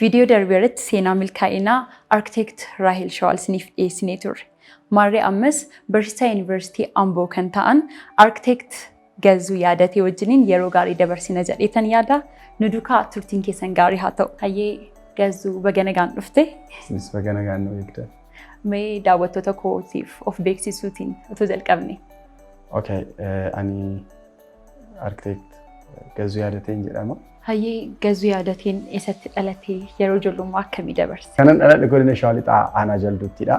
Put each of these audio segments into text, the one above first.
Viidiyoo darbe irratti seenaa milkaa'inaa Arkiteekt Raahel Shawaal isiniif dhiyeessinee turre. Maarree ammas barsiisaa Yuunivarsiitii Amboo kan ta'an Arkiteekt Gazzuu Yaadatee wajjiniin yeroo gaarii dabarsina jedheetan yaada. Nu duukaa turtiin keessan gaarii haa ta'u. Hayyee Gazzuu, baga nagaan dhufte. Isinis baga nagaan nu eegdan. Mee daawwattoota kootiif of beeksisuutiin otoo jalqabne. Okay, ani Arkiteekt Gazzuu Yaadateen jedhama. Hayyee, Gazzuu Yaadateen eessatti dhalatee, yeroo ijoollummaa akkamii dabarse? Kanan dhaladhe godina Shawaa Lixaa, aanaa Jalduuttidha.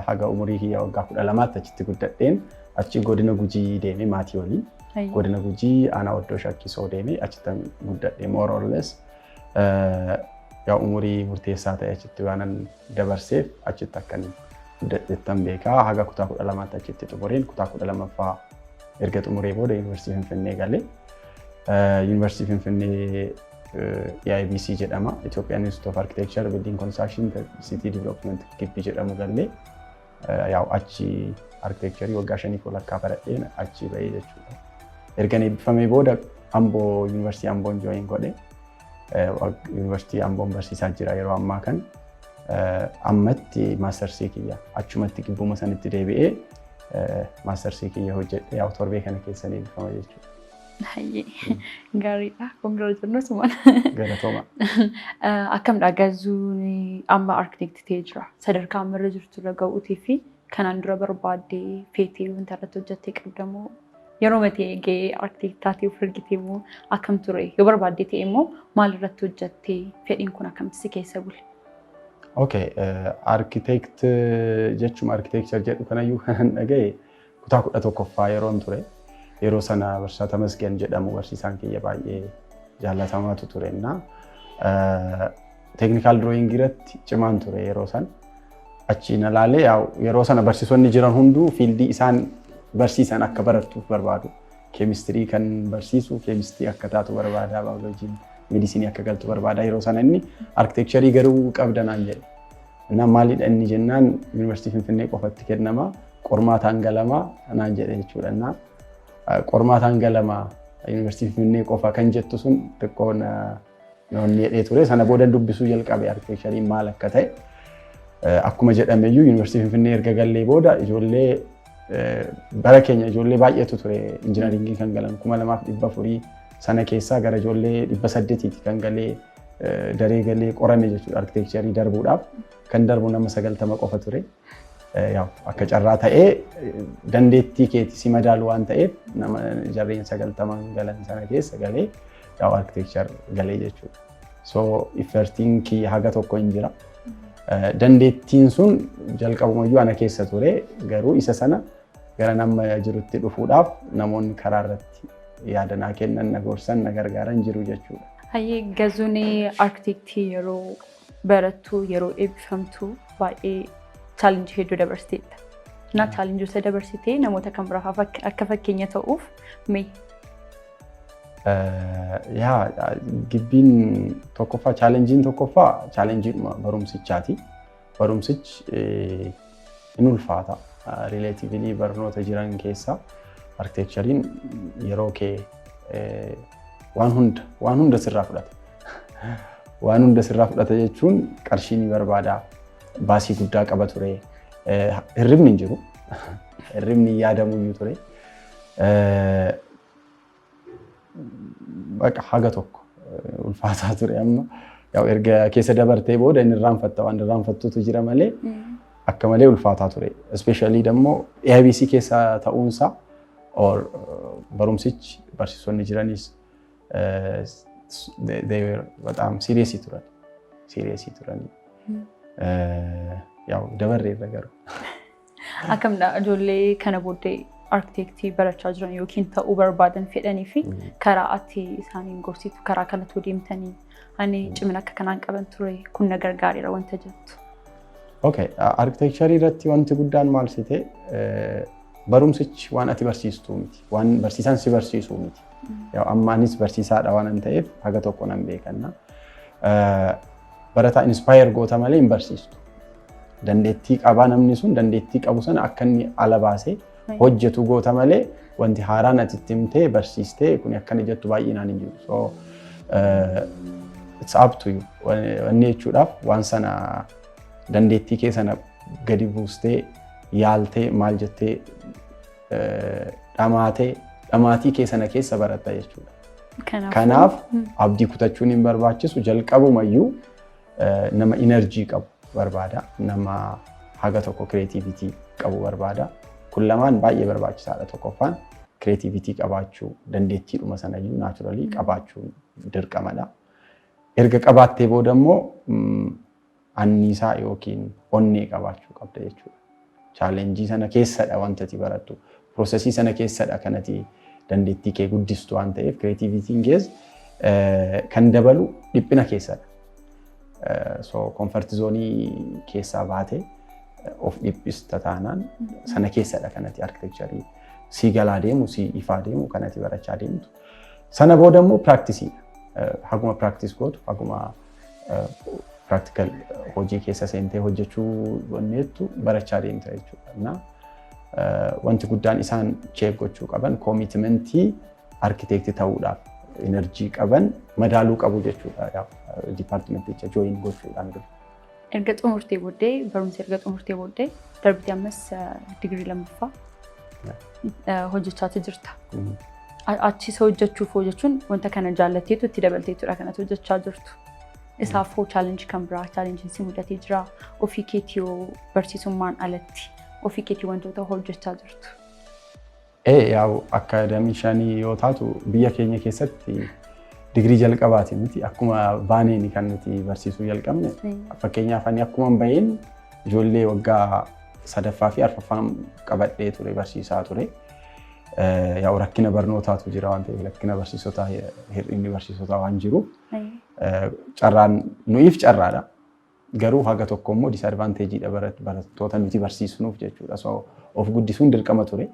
Haga umurii kiyya waggaa 12tti achitti guddadheen, achi godina Gujii deemee maatii waliin. Godina Gujii, aanaa Oddoo Shakkisoo deemee achitti guddadhee, more or less yaa umurii murteessaa ta'e achitti waanan dabarseef achitti akkan guddadhettan beekaa. Haga kutaa 12tti achitti xumureen, kutaa 12ffaa erga xumuree booda Yuunivarsiitii Finfinnee galee. Yuunivarsiitii Finfinnee EIBC jedhama. Ethiopian Institute of Architecture, Building Construction, City Development Gibbii jedhamu gallee, yaa'u achi architecture waggaa 5 walakkaa baradheen achi bahee jechuudha. Ergan eebbifamee booda Amboo, Yuunivarsiitii Amboon join godhe. Yuunivarsiitii Amboon barsiisaa jira yeroo ammaa kan. Ammatti maastarsii kiyya achumatti gibbuma sanitti deebi'ee maastarsii kiyya hojjedhe, yaa'u torbee kana keessan eebbifama jechuudha. Hayyee, gaariidha. Congratulations. Galatooma. Akkamidha, Gazzuun amma arkiteektii ta'ee jira. Sadarkaa amma irra jirtu irra ga'uutii fi kanaan dura barbaaddee feetee wanta irratti hojjettee qabdamoo, yeroo matee ga'ee arkiteektii taatee of argite immoo akkam ture? Yoo barbaaddee ta'e immoo maal irratti hojjettee, fedhiin kun akkamitti si keessa bule? Okay, architect jechuma architecture jedhu kanayyuu kanan dhagaye kutaa 11ffaa yeroon ture. Yeroo sana barsiisaa Tamasgen jedhamu, barsiisaan kiyya baay'ee jaallatamaatu ture. Innaa technical drawing irratti cimaan ture yeroo san. Achi na laalee, yeroo sana barsiisonni jiran hunduu field isaan barsiisan akka barattuuf barbaadu. Keemistirii kan barsiisu keemistirii akka taatu barbaada, baayoloojiin meedisinii akka galtu barbaada. Yeroo sana inni architecture garuu qabda naan jedhe. Innaan maalidha inni jennaan, Yuunivarsiitii Finfinnee qofatti kennama, qormaataan galamaa naan jedhe jechuudha. Innaa qormaataan galamaa, Yuunivarsiitii Finfinnee qofa kan jettu sun xiqqoo na jedhee ture. Sana booda dubbisuu jalqabe architectureiin maal akka ta'e. Akkuma jedhameyyuu Yuunivarsiitii Finfinnee erga gallee booda ijoollee bara keenya ijoollee baay'eetu ture injinaringii kan galan, 2400 sana keessaa gara ijoollee 800ti kan galee daree galee qorame jechuudha architecture darbuudhaaf. Kan darbu nama 90 qofa ture. Akka carraa ta'ee dandeettii keeti si madaalu waan ta'eef nama jarreen 90n galan sana keessa galee, yaa'u architecture galee jechuudha. So effortiin kiyya haga tokko hin jira. Dandeettiin sun jalqabumayyuu ana keessa ture, garuu isa sana gara nama jirutti dhufuudhaaf namoonni karaa irratti yaada naa kennan, na gorsan, na gargaaran jiru jechuudha. Hayyee Gazuun, arkitektii yeroo barattu, yeroo eebbifamtu baay'ee challenge hedduu dabarsiteetta. Na challengeota dabarsitee namoota kan biraaf akka fakkeenya ta'uuf mee. Yaa, gibbiin tokkoffaa, challengeiin tokkoffaa challengeiidhuma barumsichaati. Barumsichi in ulfaata. Relatively barnoota jiran keessaa architectureiin yeroo kee waan hunda sirraa fudhata. Waan hunda sirraa fudhata jechuun qarshii ni barbaada. Baasii guddaa qaba ture. Hirribni hin jiru. Hirribni hin yaadamu iyyuu ture. Baqa haga tokko ulfaataa ture amma. Yaa'u erga keessa dabartee booda inni irraanfatta, waan irraanfattutu jira malee akka malee ulfaataa ture. Especially immoo AIBC keessa ta'uunsaa or barumsichi, barsiisonni jiranis they were በጣም serious turan. Serious turan. Yaa'u dabarreerra garuu. Akkamidha, ijoollee kana booddee arkitektii barachaa jiran yookiin ta'uu barbaadan fedhanii fi karaa ati isaaniin gorsitu, karaa kanatu deemtanii, ani cimina akka kanaan qaban ture, kun na gargaareera wanta jettu? Okay, architecture irratti wanti guddaan maal si ta'e, barumsichi waan ati barsiistuu miti, waan barsiisaan si barsiisuu miti. Amma anis barsiisaadha waan ta'eef haga tokko nan beekanna. Barataa inspire goota malee hin barsiistu. Dandeettii qabaa namni sun, dandeettii qabu sana akka inni ala baasee hojjetu goota malee wanti haaraan ati itti himtee barsiistee kun akkana jettu baay'inaan hin jiru. So It's up to you. Wanni jechuudhaaf waan sana dandeettii kee sana gadi buustee, yaaltee, maal jettee, dhamaatee, dhamaatii kee sana keessa baratta jechuudha. Kanaaf abdii kutachuun hin barbaachisu. Jalqabumayyuu nama energy qabu barbaada. Nama haga tokko creativity qabu barbaada. Kun lamaan baay'ee barbaachisaadha. Tokkoffaan creativity qabaachuu, dandeettiidhuma sanayyuu naturally qabaachuu dirqamadha. Erga qabaattee booda immoo anniisaa yookiin onnee qabaachuu qabda jechuudha. Challenge sana keessadha wanta ati barattu. Process sana keessadha kanati dandeettii kee guddistu waan ta'eef, creativityn kees kan dabalu dhiphina keessadha. So comfort zone keessaa baatee of dhiphista taanaan sana keessadha kanati architecture sii galaa deemu, sii ifaa deemu, kanati barachaa deemtu. Sana booda immoo practiceiidha. Haguma practice gootu, haguma practical hojii keessa seentee hojjechuu wanneettu barachaa deemta jechuudha. Wanti guddaan isaan check gochuu qaban commitment architect ta'uudhaaf energy qaban madaaluu qabu jechuudha. Departmenticha join gochuudhaan dura. Erga xumurtee booddee, barumsa erga xumurtee booddee darbitee ammas digirii lammaffaa hojjechaati jirta. Achis hojjechuuf hojjechuun wanta kana jaallatteetu itti dabalteetudha kanatti hojjechaa jirtu. Isaaf hoo challenge kan biraa challengeiin si mudatee jira? Ofii keetii hoo, barsiisummaan alatti ofii keetii wantoota hojjechaa jirtu? Yaa'u, academician yoo taatu biyya keenya keessatti digirii jalqabaati miti, akkuma baaneeni kan nuti barsiisuu jalqabne. Fakkeenyaaf, ani akkuma baheen ijoollee waggaa sadaffaa fi arfaffaan qabadhee ture, barsiisaa ture. Yaa'u, rakkina barnootaatu jira waan ta'eef, rakkina barsiisotaa, hir'inni barsiisotaa waan jiruuf, carraan nuyiif carraadha. Garuu haga tokko immoo disadvantageiidha barattoota nuti barsiisnuuf jechuudha. So of guddisuun dirqama ture.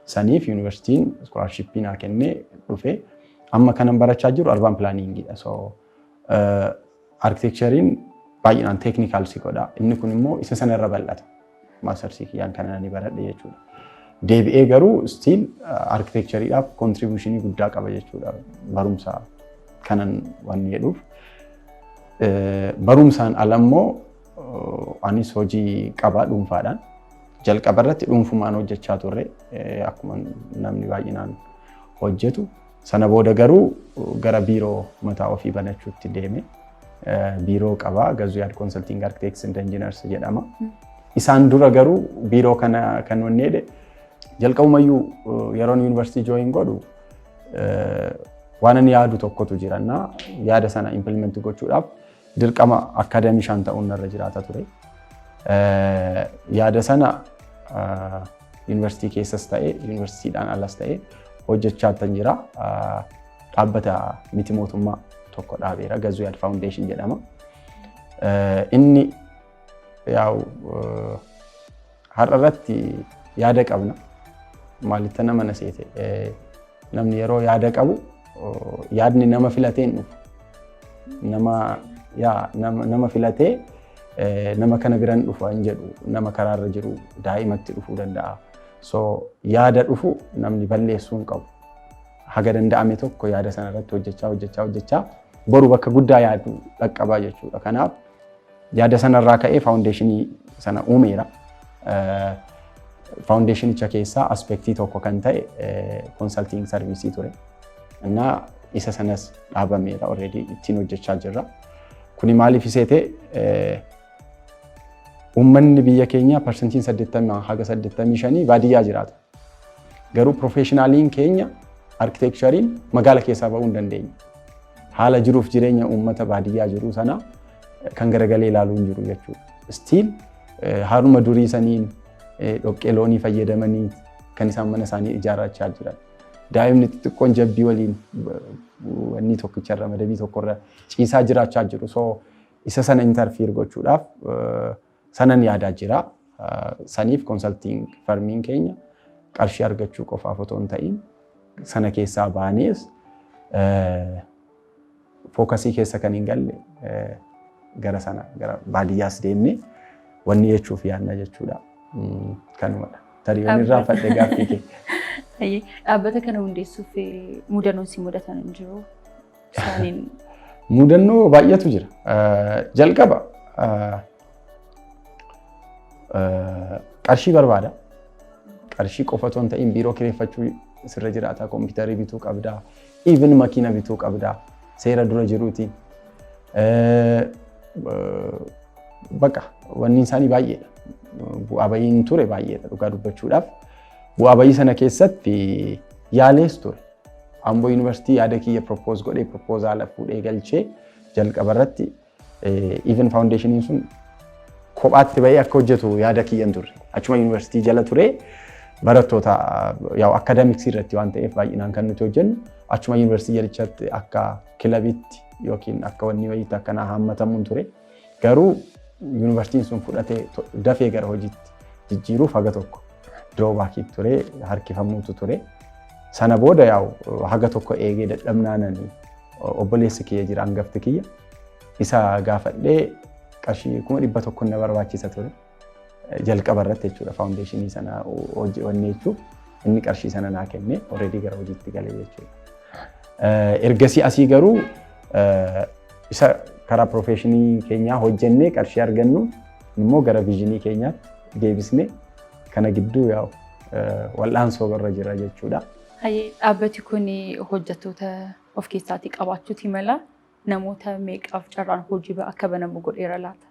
Saniif yuunivarsiitiin scholarship naa kennee dhufe. Amma kanan barachaa jiru urban planningiidha. So architectureiin baay'inaan technical si godha. Inni kun immoo isa sanarra bal'ata. Masters kiyyaan kana ni baradhe jechuudha. Deebi'ee garuu still architectureiidhaaf contribution guddaa qaba jechuudha. Barumsa kanan waan jedhuuf. Barumsaan ala immoo anis hojii qaba dhuunfaadhaan. Jalqaba irratti dhuunfumaan hojjechaa turre, akkuma namni baay'inaan hojjetu. Sana booda garuu gara biiroo mataa ofii banachuutti deeme. Biiroo qabaa, Gazuyaad Consulting Architects and Engineers jedhama. Isaan dura garuu biiroo kana kan wanni jedhe, jalqabumayyuu yeroon yuunivarsiitii join godhu waan ani yaadu tokkotu jira, yaada sana implement gochuudhaaf dirqama academician ta'uun narra jiraata ture. Yaada sana yuunivarsiitii keessas ta'e, yuunivarsiitiidhaan alas ta'e hojjechaa kan jira. Dhaabbata miti mootummaa tokko dhaabeera. Gazuyaad Foundation jedhama. Inni yaa'u har'a irratti yaada qabna. Maalitti nama na seete, namni yeroo yaada qabu yaadni nama filatee hin dhufu. Nama yaa nama filatee nama kana biran dhufu hin jedhu, nama karaarra jiru daa'imatti dhufuu danda'a. So yaada dhufu namni balleessuu hin qabu. Haga danda'ame tokko yaada sana irratti hojjechaa hojjechaa hojjechaa boru bakka guddaa yaadu dhaqqabaa jechuudha. Kanaaf yaada sanarraa ka'ee foundation sana uumeera. Foundationicha keessaa aspect tokko kan ta'e consulting service ture. Innaa isa sanas dhaabameera, already ittiin hojjechaa jirra. Kuni maaliif iseete, uummanni biyya keenyaa 80% haga 85 baadiyyaa jiraata. Garuu professionaliin keenya architectureiin magaala keessaa ba'uu hin dandeenye. Haala jiruuf jireenya uummata baadiyyaa jiru sana kan garagalee ilaaluu hin jiru jechuudha. Still haaluma durii saniin dhoqqee loonii fayyadamanii kan isaan mana isaanii ijaarrachaa jiran. Daa'imni xixiqqoon jabbii waliin wanni tokkicharra, madabii tokkorra ciisaa jiraachaa jiru. So isa sana interfere gochuudhaaf sanan yaadaa jira. Saniif consulting firmiin keenya qarshii argachuu qofaaf otoo hin ta'in, sana keessaa baanees focus keessa kan hin galle gara sana, gara baadiyyaas deemnee wanni jechuuf yaadna jechuudha. Kanumadha. Tarii waan irraanfadhe gaaffii kee. Dhaabbata kana hundeessuuf mudannoon si mudatan hin jiru? Isaaniin Mudannoo baay'eetu jira. Jalqaba qarshii barbaada. Qarshii qofa otoo hin ta'in biiroo kireeffachuu sirra jiraata, kompiitarii bituu qabdaa, even makiina bituu qabdaa, seera dura jiruutiin. Baqa wanni isaanii baay'eedha. Bu'aa bayiin ture baay'eedha dhugaa dubbachuudhaaf. Bu'aa bayii sana keessatti yaalees ture. Amboo Yuunivarsiitii yaada kiyya propose godhee, proposal fuudhee galchee, jalqaba irratti even foundationiin sun kophaatti bahee akka hojjetu yaada kiyya hin turre. Achuma yuunivarsiitii jala ture, barattoota yaa'u academicsii irratti waan ta'eef baay'inaan kan nuti hojjennu achuma yuunivarsiitii jalichatti akka kilabitti yookiin akka wanni wayiitti akkanaa haammatamuun ture. Garuu yuunivarsiitiin sun fudhatee dafee gara hojiitti jijjiiruuf haga tokko drawbackii ture, harkifamuutu ture. Sana booda yaa'u haga tokko eegee dadhabnaananii obboleessi kiyya jira, hangafti kiyya, isa gaafadhee qarshii 100,000 na barbaachisa ture. Jalqaba irratti jechuudha, foundationii sana hojii jechuuf inni qarshii sana naa kenne, already gara hojiitti galee jechuudha. Ergasii asii garuu isa karaa professionii keenyaa hojjennee qarshii argannu immoo gara visionii keenyaatti deebisnee kana gidduu yaa'u wal'aansoo irra jira jechuudha. Dhaabbati kun hojjettoota of keessaatii qabaachuuti mala, namoota meeqaaf carraan hojii akka banamu godheera laata?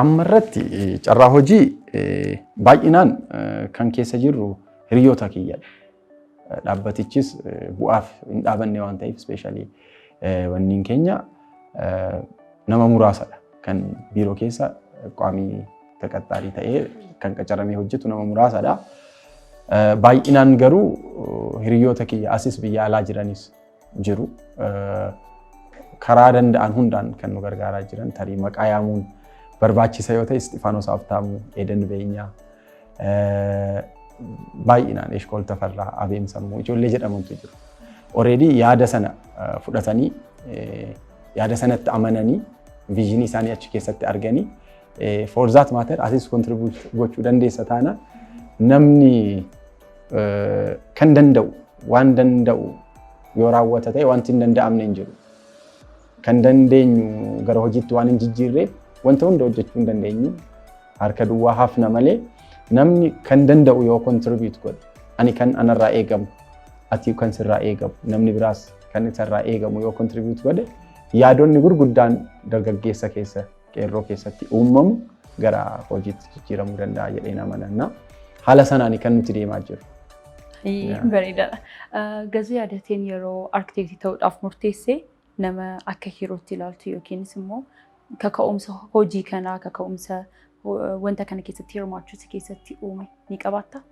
Amma irratti carraa hojii baay'inaan kan keessa jirru hiriyoota kiyyadha. Dhaabbatichis bu'aaf hin dhaabanne waan ta'eef, especially wanniin keenya nama muraasadha. Kan biiroo keessa qaamii taqaxxaarii ta'ee kan qacaramee hojjetu nama muraasadha. Baay'inaan garuu hiriyoota kiyya asis biyya alaa jiranis jiru. Karaa danda'an hundaan kan nu gargaaraa jiran, tarii maqaa yaamuun barbaachisa yoo ta'e, Isxifaanos Habtaamuu, Eeden Beenyaa, baay'inaan Eshkool Tafarraa, Abeem Sammuu ijoollee jedhamantu jiru. Already yaada sana fudhatanii, yaada sanatti amananii, visionii isaanii achi keessatti arganii, for that matter asis contribute gochuu dandeessa taana, namni kan danda'u waan danda'u yoo raawwata ta'e wanti hin danda'amne hin jiru. Kan dandeenyu gara hojiitti waan hin jijjiirreef wanta hunda hojjechuu hin dandeenyu, harka duwwaa hafna malee, namni kan danda'u yoo contribute godhe, ani kan anarraa eegamu, ati kan sirraa eegamu, namni biraas kan isarraa eegamu yoo contribute godhe, yaadonni gurguddaan dargaggeessa keessa, qeerroo keessatti uumamu gara hojiitti jijjiiramuu danda'a jedheen amananna. Haala sanaan kan nuti deemaa jirru. Bareedaadha. Gazuu Yaadateen yeroo arkitektii ta'uudhaaf murteesse nama akka hirootti ilaaltu yookiinis immoo kaka'umsa hojii kanaa, kaka'umsa wanta kana keessatti hirmaachuu keessatti uume ni qabaattaa?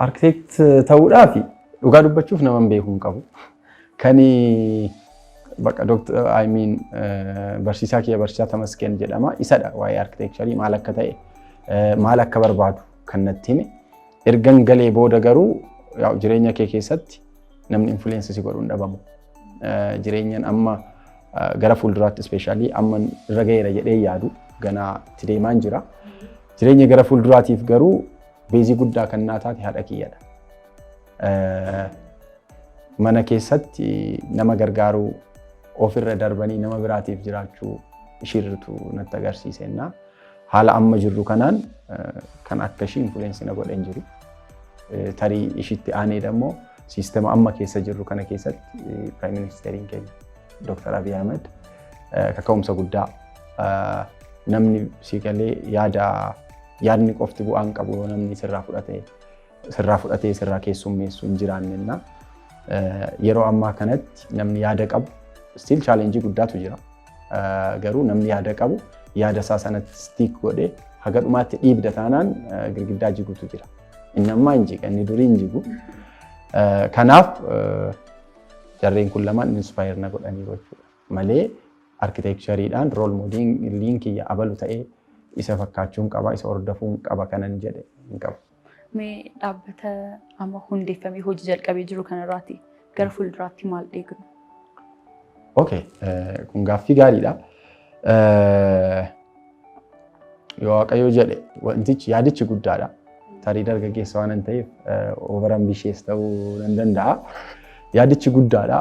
Architect ta'uudhaaf dhugaa dubbachuuf nama hin beeku hin qabu. Kani bakka Dr. I mean barsiisaa kiyya, barsiisaa Tamasgeen jedhama. Isadha waa'ee architecturii maal akka ta'e, maal akka barbaadu kan natti hime. Ergan galee booda garuu jireenya kee keessatti namni influence si godhu hin dhabamu. Jireenyan amma gara fuulduraatti, especially amma irra ga'eera jedhee yaadu, ganaa itti deemaan jira. Jireenya gara fuulduraatiif garuu baseii guddaa kan naa taate haadha kiyyadha. Mana keessatti nama gargaaruu, ofirra darbanii nama biraatiif jiraachuu ishiirritu natti agarsiisennaa. Haala amma jirru kanaan kan akka ishii influence na godhe hin jiru. Tarii ishitti aanee immoo siistema amma keessa jirru kana keessatti Prime Ministeriin keenya Dr. Abiy Ahmed kaka'umsa guddaa, namni si galee yaada, yaadni qofti bu'aan qabu yoo namni sirraa fudhatee sirraa keessummeessu hin jiraannenna. Yeroo ammaa kanatti namni yaada qabu still challengeii guddaatu jira. Garuu namni yaada qabu yaada isaa sanatti stick godhee haga dhumaatti dhiibda taanaan girgiddaa jigutu jira. Inni ammaa hin jiga, inni durii hin jigu. Kanaaf jarreen kun lamaan inspire na godhanii jechuudha. Malee architectureiidhaan role modeliin kiyya abalu ta'ee isa fakkaachuun qaba, isa hordofuun qaba kanan jedhe hin qabu. Mee dhaabbata amma hundeeffamee hojii jalqabee jiru kanarraati gara fuulduraatti maal eegnu? Okay, kun gaaffii gaariidha. Yoo Waaqayyo jedhe wantichi yaadichi guddaadha. Tarii dargaggeessa waan hin ta'eef over ambitious ta'uu nan danda'a. Yaadichi guddaadha.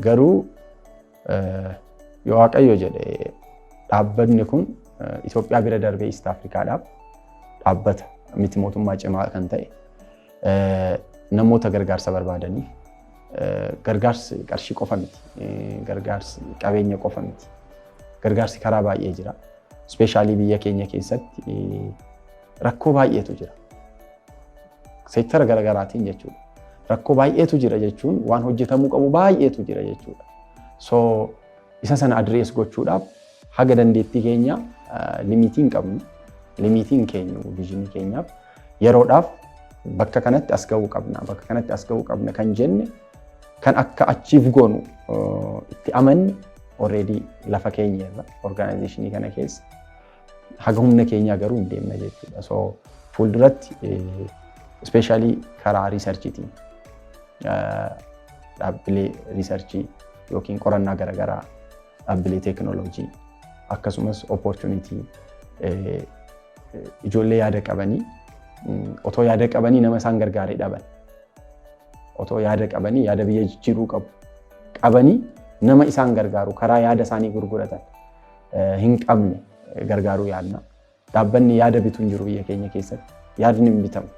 Garuu Yoo Waaqayyo jedhe, dhaabbanni kun Itoophiyaa bira darbee East Afrikaadhaaf dhaabbata miti mootummaa cimaa kan ta'e, namoota gargaarsa barbaadaniif. Gargaarsi qarshii qofa miti, gargaarsi qabeenya qofa miti. Gargaarsi karaa baay'ee jira. Especially biyya keenya keessatti rakkoo baay'eetu jira. Seektara garaagaraatiin jechuudha. Rakkoo baay'eetu jira jechuun waan hojjetamuu qabu baay'eetu jira jechuudha. So isa sana address gochuudhaaf haga dandeettii keenya limitii hin qabnu. Limitiin keenyu visionii keenyaaf yeroodhaaf bakka kanatti as ga'uu qabna, bakka kanatti as ga'uu qabna kan jenne, kan akka achiif goonu itti amanne, already lafa keenya irra organizationii kana keessa haga humna keenyaa garuu hin deemna jechuudha. So fuulduratti especially karaa researchiitiin dhaabbilee researchii yookiin qorannaa garaagaraa, dhaabbilee teekinooloojii, akkasumas opportunity ijoollee yaada qabanii, otoo yaada qabanii nama isaan gargaaree dhaban, otoo yaada qabanii, yaada biyya jijjiiruu qabu qabanii, nama isaan gargaaru karaa yaada isaanii gurguratan hin qabne gargaaruu yaadna. Dhaabbanni yaada bitu hin jiru biyya keenya keessatti. Yaadni hin bitamu.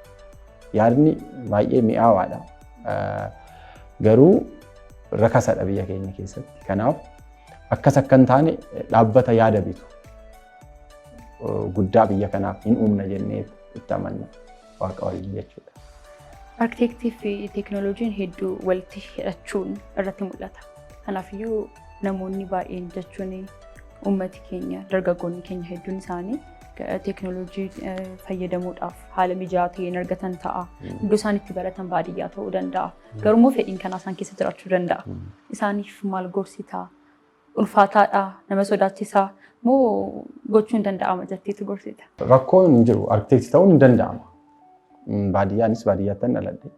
Yaadni baay'ee mi'aawaadha. Garuu rakasadha biyya keenya keessatti. Kanaaf akkas akka hin taane dhaabbata yaada bitu guddaa biyya kanaaf hin uumna jennee itti amanna Waaqa waliin jechuudha. Arkitektii fi teekinooloojiin hedduu walitti hidhachuun irratti mul'ata. Kanaafiyyuu namoonni baay'een, jechuun uummati keenya, dargaggoonni keenya hedduun isaanii teekinooloojii fayyadamuudhaaf haala mijaa'aa ta'een argatan ta'a. Iddoo isaan itti baratan baadiyyaa ta'uu danda'a. Garuu immoo fedhiin kanaa isaan keessa jiraachuu danda'a. Isaaniif maal gorsitaa? Ulfaataadha, nama sodaachisaa moo gochuun danda'ama jetteetu gorsita? Rakkoon hin jiru. Arkitektii ta'uun hin danda'ama. Baadiyyaanis baadiyyaatti dhaladhe.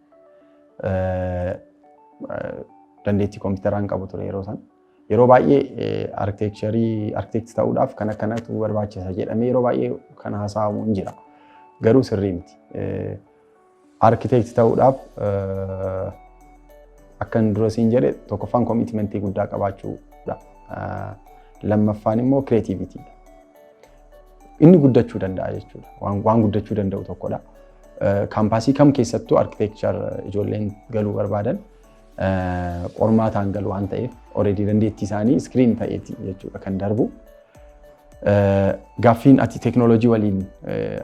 Dandeettii kompiitaraan qabu ture yeroo san. Yeroo baay'ee architecturii arkitektii ta'uudhaaf kan akkanatu barbaachisa jedhamee yeroo baay'ee kan haasa'amu hin jira. Garuu sirrii miti. Arkitektii ta'uudhaaf, akkan dura siin jedhe, tokkoffaan commitmentii guddaa qabaachuudha. Lammaffaan immoo creativitydha. Inni guddachuu danda'a jechuudha. Waan guddachuu danda'u tokkodha. Campusii kam keessattuu architecture ijoolleen galuu barbaadan qormaataan galu waan ta'eef, already dandeettii isaanii screen ta'eeti jechuudha kan darbu. Gaaffiin ati teeknooloojii waliin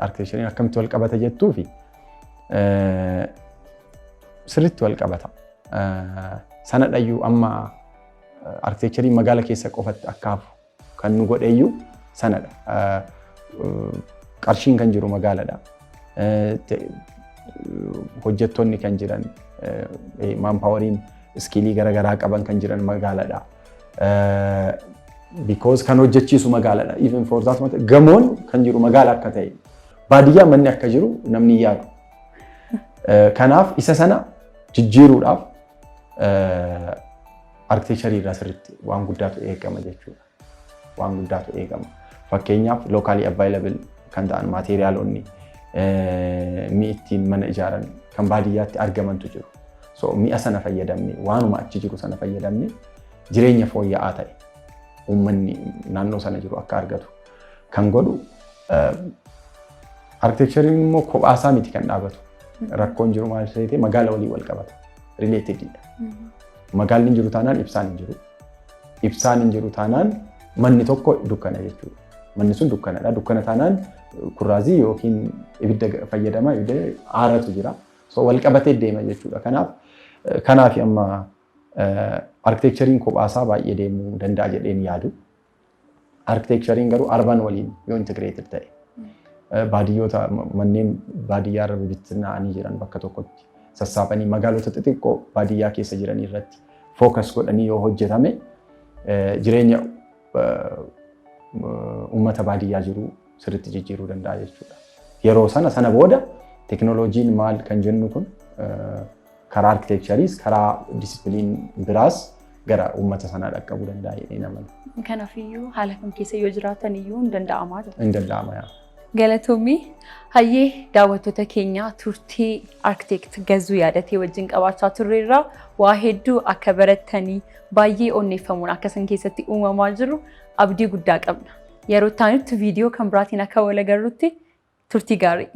architectureiin akkamitti wal qabata jettuu fi sirriitti wal qabata. Sanadhayyuu amma architectureiin magaala keessa qofatti akka hafu kan nu godheyyuu sanadha. Qarshiin kan jiru magaaladha. Hojjettoonni kan jiran, manpoweriin skillii garaagaraa qaban kan jiran magaaladha. Because kan hojjechiisu magaaladha. Even for that matter, gamoon kan jiru magaala akka ta'e, baadiyyaa manni akka jiru namni hin yaadu. Kanaaf isa sana jijjiiruudhaaf architecturii irraa sirriitti waan guddaatu eegama jechuudha. Waan guddaatu eegama. Fakkeenyaaf, locally available kan ta'an materialonni mi'i ittiin mana ijaaran kan baadiyyaatti argamantu jiru. So mi'a sana fayyadamne, waanuma achi jiru sana fayyadamne, jireenya fooyya'aa ta'e uummanni naannoo sana jiru akka argatu kan godhu. Architectureiin immoo kophaasaa miti kan dhaabatu. Rakkoon jiru maal ta'e, magaala walii wal qabata. Relatedidha. Magaalli hin jiru taanaan ibsaan hin jiru. Ibsaan hin jiru taanaan manni tokko dukkana jechuudha. Manni sun dukkanadha. Dukkana taanaan kurraazii yookiin ibidda fayyadama, ibidda aaratu jira. So wal qabatee deema jechuudha. Kanaaf amma architectureiin kophaasaa baay'ee deemuu danda'a jedheen yaadu. Architectureiin garuu urban waliin yoo integrated ta'e, baadiyyoota, manneen baadiyyaa irra bibittinnaa'anii jiran bakka tokkotti sassaabanii magaalota xixiqqoo baadiyyaa keessa jiran irratti focus godhanii yoo hojjetame, jireenya uummata baadiyyaa jiru sirriitti jijjiiruu danda'a jechuudha. Yeroo sana booda teekinooloojiin maal kan jennu kun karaa architectureiis karaa discipline biraas gara uummata sanaa dhaqqabuu danda'a jedhee namana. Kanaafiyyuu haala kam keessa yoo jiraatan iyyuu hin danda'amaa jira. Hin danda'ama, yaa. Galatoomii. Hayyee, daawwattoota keenya, turtii Architect Gazuu Yaadatee wajjin qabaachaa turreerraa waa hedduu akka barattanii, baay'ee onneeffamuun akka isin keessatti uumamaa jiru abdii guddaa qabna. Yeroo itti aanutti viidiyoo kan biraatiin akka wal agarrutti turtii gaarii.